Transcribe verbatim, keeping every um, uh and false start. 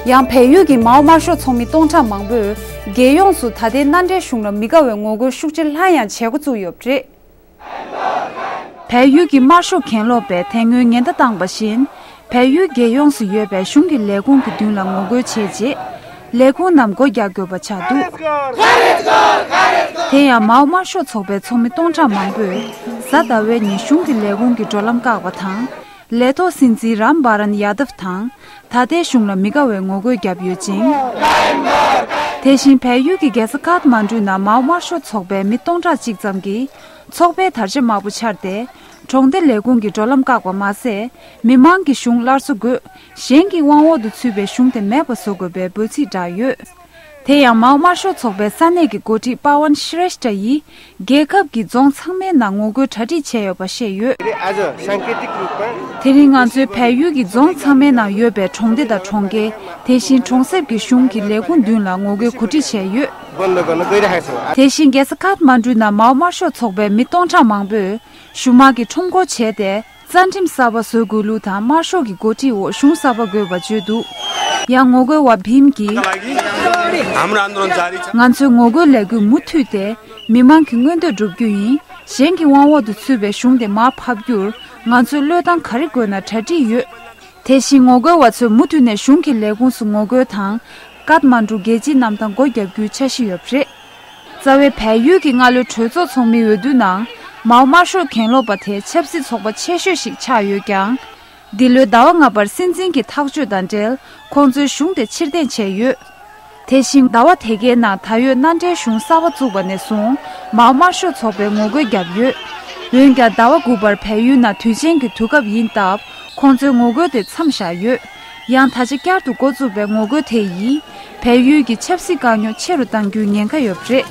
ཡང་བལ་ཡུལ་གྱི་མའོ་དམར་ཤོག་ཚོགས་མི་སྟོང་ཕྲག་མང་པོས་རྒྱལ་ཡོངས་སུ་ད་ལྟའི་མནའ་འབྲེལ་གཞུང་ལ་མི་དགའ་བའི་ངོ་རྒོལ་ཤུགས་ཆེ་སླར་ཡང་བྱེད་འགོ་བཙུགས་ཡོད་པ་རེད། བལ་ཡུལ་གྱི་དམར་ཤོག་གྱེན་ལོག་པས་དེ་སྔོན་ཉེན་བརྡ་བཏང་བ་བཞིན། བལ་ཡུལ་རྒྱལ་ཡོངས་སུ་ཡོད་པའི་གཞུང་གི་ལས་ཁུངས་ཀྱི་མདུན་ལ་ངོ་རྒོལ་བྱས་རྗེས། ལས་ཁུངས་རྣམས་སྒོ་རྒྱག་དགོས་པ་ཆགས་འདུག་དེ་ཡང་མའོ་དམར་ཤོག་ཚོགས་པའི་ཚོགས་མི་སྟོང་ཕྲག་མང་པོས། གཟའ་ཟླ་བའི་ཉིན་གཞུང་གི་ལས་ཁུངས་ཀྱི་འགྲོ་ལམ་བཀག་པ་དང་། ལས་ཐོག་སྲིད་འཛིན་རམ་བྷ་རན་ཡ་དབ་དང་། ད་ལྟའི་གཞུང་ལ་མི་དགའ་བའི་ངོ་རྒོལ་བརྒྱབ་ཡོད་ཅིང་། དེ་བཞིན་བལ་ཡུལ་གྱི་རྒྱལ་ས་ཀཐ་མན་གྲུ་ནང་མའོ་དམར་ཤོག་ཚོགས་པའི་མི་སྟོང་ཕྲག་གཅིག་ཙམ་གྱིས། ཚོགས་པའི་དར་ཆ་དམར་པོ་འཕྱར་ཏེ། གྲོང་སྡེ་ལས་ཁུངས་ཀྱི་འགྲོ་ལམ་བཀག་པ་མ་ཟད། མི་མང་གི་གཞུང་སླར་གསོ་དགོས། གཞན་གྱི་དབང་འོག་ཏུ་ཚུད་པའི་གཞུང་དེ་མེད་པ་བཟོ་དགོས་པའི་འབོད་ཚིག་བསྒྲགས་ཡོད། དེ་ཡང་མའོ་དམར་ཤོག་ཚོགས་པའི་ས་གནས་ཀྱི་འགོ་ཁྲིད་པ་ཝན་ཤྲེཤ་ཏྲ་ཡིས། རྒྱལ་ཁབ་ཀྱི་རྫོང་ཚང་མའི་ནང་ངོ་རྒོལ་གྲ་སྒྲིག་བྱས་ཡོད་པ་བཤད་ཡོད། དེ་རིང་ང་ཚོས་བལ་ཡུལ་གྱི་རྫོང་ཚང་མའི་ནང་ཡོད་པའི་གྲོང་སྡེ་དང་གྲོང་ཁྱེར། དེ་བཞིན་གྲོང་གསེབ་ཀྱི་གཞུང་གི་ལས་ཁུངས་མདུན་ལ་ངོ་རྒོལ་གོ་སྒྲིག་བྱས་ཡོད། དེ་བཞིན་རྒྱལ་ས་ཀཐ་མན་གྲུ་ནང་མའོ་དམར་ཤོག་ཚོགས་པའི་མི་སྟོང་ཕྲག་མང་པོས། གཞུང་དམག་གིས་ཁྲོམ་སྐོར་བྱས་ཏེ། རྩ་ཁྲིམས་གསར་པ་བཟོ་དགོས་ལུགས་དང་དམར་ཤོག་གི་འགོ་ཁྲིད་འོག་གཞུང་གསར་པ་དགོས་པ་བརྗོད་འདུག་ཡང་ངོ་རྒོལ་བ་བྷིམ་གྱིས། ང་ཚོའི་ངོ་རྒོལ་ལས་འགུལ་མུ་མཐུད་དེ། མི་མང་གི་མངོན་འདོད་བསྒྲུབ་རྒྱུ་ཡིན། གཞན་གྱི་དབང་འོག་ཏུ་ཚུད་པའི་གཞུང་དེ་མར་ཕབ་རྒྱུར། ང་ཚོས་བློས་བཏང་ག་རེ་དགོས་ན་གྲ་སྒྲིག་ཡོད། དེ་བཞིན་ངོ་རྒོལ་བ་ཚོས་མུ་མཐུད་ནས་གཞུང་གི་ལས་ཁུངས་སུ་ངོ་རྒོལ་དང་། ཀཐ་མན་གྲུ་རྒྱལ་སྤྱིའི་གནམ་ཐང་སྒོ་བརྒྱབ་རྒྱུའི་འཆར་གཞི་ཡོད་པ་རེད། རྩ་བའི་བལ་ཡུལ་གྱི་སྔ་ལོའི་གྲོས་ཚོགས་ཚོགས་མིའི་འོས་བསྡུ་ནང་། མའོ་དམར་ཤོག་གྱེན་ལོག་པ་དེ་ཆབ་སྲིད་ཚོགས་པ་ཆེ་ཤོས་ཤིག་ཆགས་ཡོད་ཀྱང་། འདི་ལོའི་ཟླ་བ་ལྔ་པར་སྲིད་འཛིན་གྱི་ཐག་གཅོད་དང་འབྲེལ། ཁོང་ཚོའི་གཞུང་དེ་ཕྱིར་འཐེན་བྱས་ཡོད། དེ་བཞིན་ཟླ་བ་དེ་གའི་ནང་ད་ཡོད་མནའ་འབྲེལ་གཞུང་གསར་པ་བཙུགས་པ་ནས་བཟུང་། མའོ་དམར་ཤོག་ཚོགས་པས་ངོ་རྒོལ་བརྒྱབ་ཡོད། འོན་ཀྱང་ཟླ་བ་དགུ་པར་བལ་ཡུལ་ནང་དུས་ཆེན་གྱི་དུས་སྐབས་ཡིན་སྟབས། ཁོང་ཚོའི་ངོ་རྒོལ་དེ་མཚམས་བཞག་ཡོད། ཡང་ད་ཆ་བསྐྱར་དུ་འགོ་བཙུགས་པའི་ངོ་རྒོལ་དེ་ཡིས། བལ་ཡུལ་གྱི་ཆབ་སྲིད་དཀའ་རྙོག་ཆེ་རུ་གཏང་རྒྱུའི་ཉེན་ཁ་ཡོད་པ་རེད།